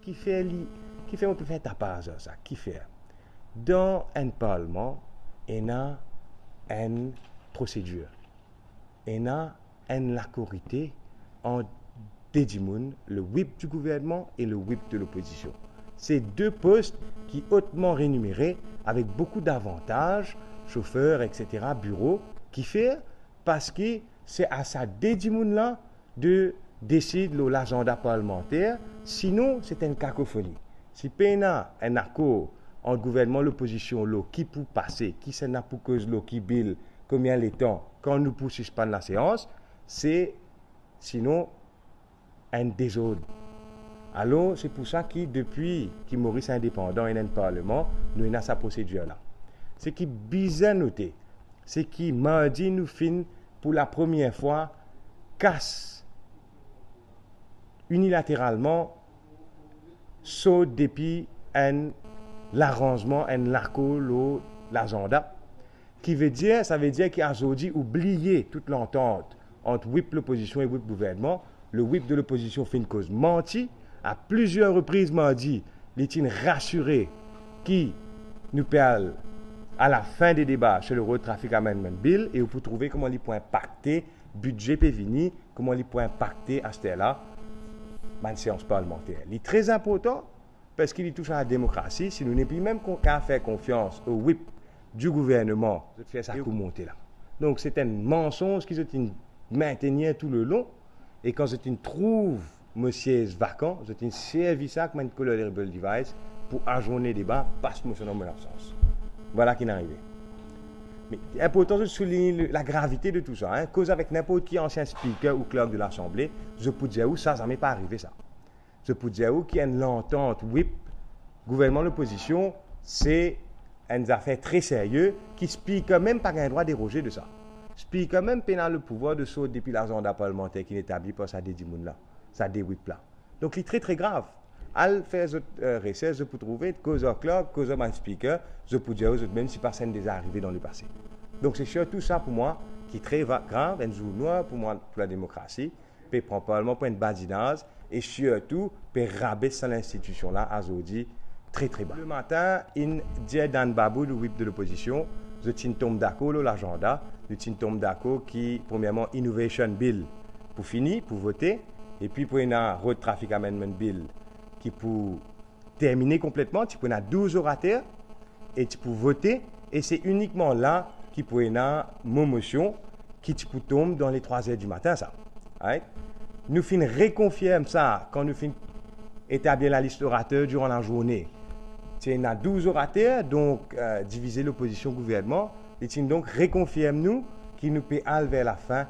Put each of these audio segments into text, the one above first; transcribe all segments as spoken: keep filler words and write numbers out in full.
Kifer li, kifer mo pe fer tapaz ar sa? Kifer? Dan enn parlman, ena enn prosedir, ena enn lakorite ant de dimoun, le whip du gouvernman e le whip de lopozision. Se de post ki otman renimere, avek boukou davantaz, sofer, et cetera, biro. Kifer? Parski se a sa de dimoun la de desid lor lazanda parlmanter, sinon se enn kakofoni. Si pena enn akor ant gouvernman, lopozision lor ki pou pase, kisannla pou koz lor ki bil, konbien letan, kan nou pou sispann laseans, se sinon enn dezord. Alor, se pou sa ki depi ki Moris indepandan, ena enn parlman, nou ena sa prosedir la. Seki bizin note, seki mardi nou finn pou lapremier fwa kas inilateralman sort depi enn laranzman, enn lakor lor lazanda. Ki vedir, sa vedir ki azordi ou bliye tou lantant ant whip lopozision e whip gouvernman. Le whip de lopozision finn koz manti a plizier repriz mardi, li ti'nn rasire ki nou pe al a lafin de deba sur le Road Traffic Amendment Bill e ou pou trouve kouma li pou inpakte bidze pe vini, kouma li pou inpakte aster la bann seans parlmanter. Li tre inportan, parski li tous a la demokrasi. Si nou nepli mem kon-, kapav fer konfians o whip du gouvernman, zot fer sa kou monte la. Donk, se enn mansonz ki zot inn mintenir tou le lon, e kan zot inn trouv mo siez vakan, zot inn servi sa kouma enn collateral device pou azourne deba, pas mosyon dan mo labsans. Vwala ki'nn arive. Me inportan zot souligne le, lagravite de tou sa, hein. Koz avek ninport ki ansien speaker ou clerk de Lasanble, zot pou dir ou sa zame pa arive sa. Zot pou dir ou ki enn lantant whip gouvernman lopozision, se enn zafer tre serye ki speaker mem pa gagn drwa deroze de sa. Speaker mem pena le pouvwar de sort depi lazanda parlmanter ki'nn etabli par sa de dimoun la, sa de whip la. Donk, li tre, tre grav. Al fer zot, eh, reserch, zot pou trouve, koz ar clerk, koz ar bann speaker, zot pou dir ou zot mem si pa sa'nn deza arive dan lepase. Donk, se sirtou sa pou mwa ki tre va-, grav, enn zour nwar pou mwa, pou lademokrasi, pe pran parlman pou enn badinaz, e sirtou pe rabes sa linstitision la azordi tre, tre ba. Lematin, inn dir dan babou le whip de lopozision, zot ti'nn tom dakor lor lazanda, nou ti'nn tom dakor ki, premierman, Innovation Bill pou fini, pou vote, epi pou ena Road Traffic Amendment Bill ki pou termine konpletman, ti pou ena douz orater, e ti pou vote, e se inikman la ki pou ena mo mosion ki ti pou tom dan le trwa zer dimatin sa. Right? Nou finn rekonfirm sa kan nou finn etablir lalis orater diran lazourne. Ti ena douz orater, donk, eh, divize lopozision gouvernman, li ti'nn donk rekonfirm nou ki nou pe al ver lafin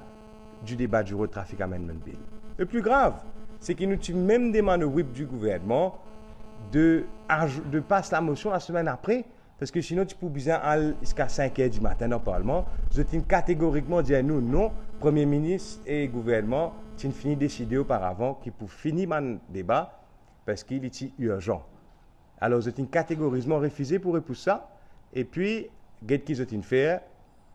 du deba du Road Traffic Amendment Bill. Le pli grav, se ki nou ti mem demann o whip du gouvernman de aj-, de pas lamosion lasemenn apre, parski sinon ti pou bizin al ziska sink er dimatin dan parlman. Zot inn kategorikman dir nou non, Premie Minis e gouvernman ti'nn fini deside oparavan ki pou fini bann deba, parski li ti irzan. Alor, zot inn kategorizman refize pou repous sa, epi get ki zot inn fer,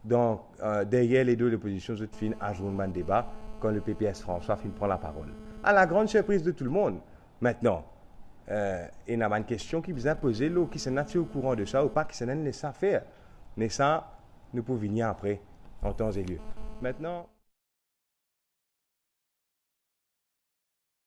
dan, eh, deryer ledo lopozision, zot finn azourn bann deba, kan le P P S François finn pran laparol. A la grann sirpriz de tou lemonn. Mintnan, eh, ena bann kestion ki bizin poze lor kisannla ti okouran de sa ou pa, kisannla inn les sa fer. Me sa, nou pou vini apre, an tan e lie. Mintnan,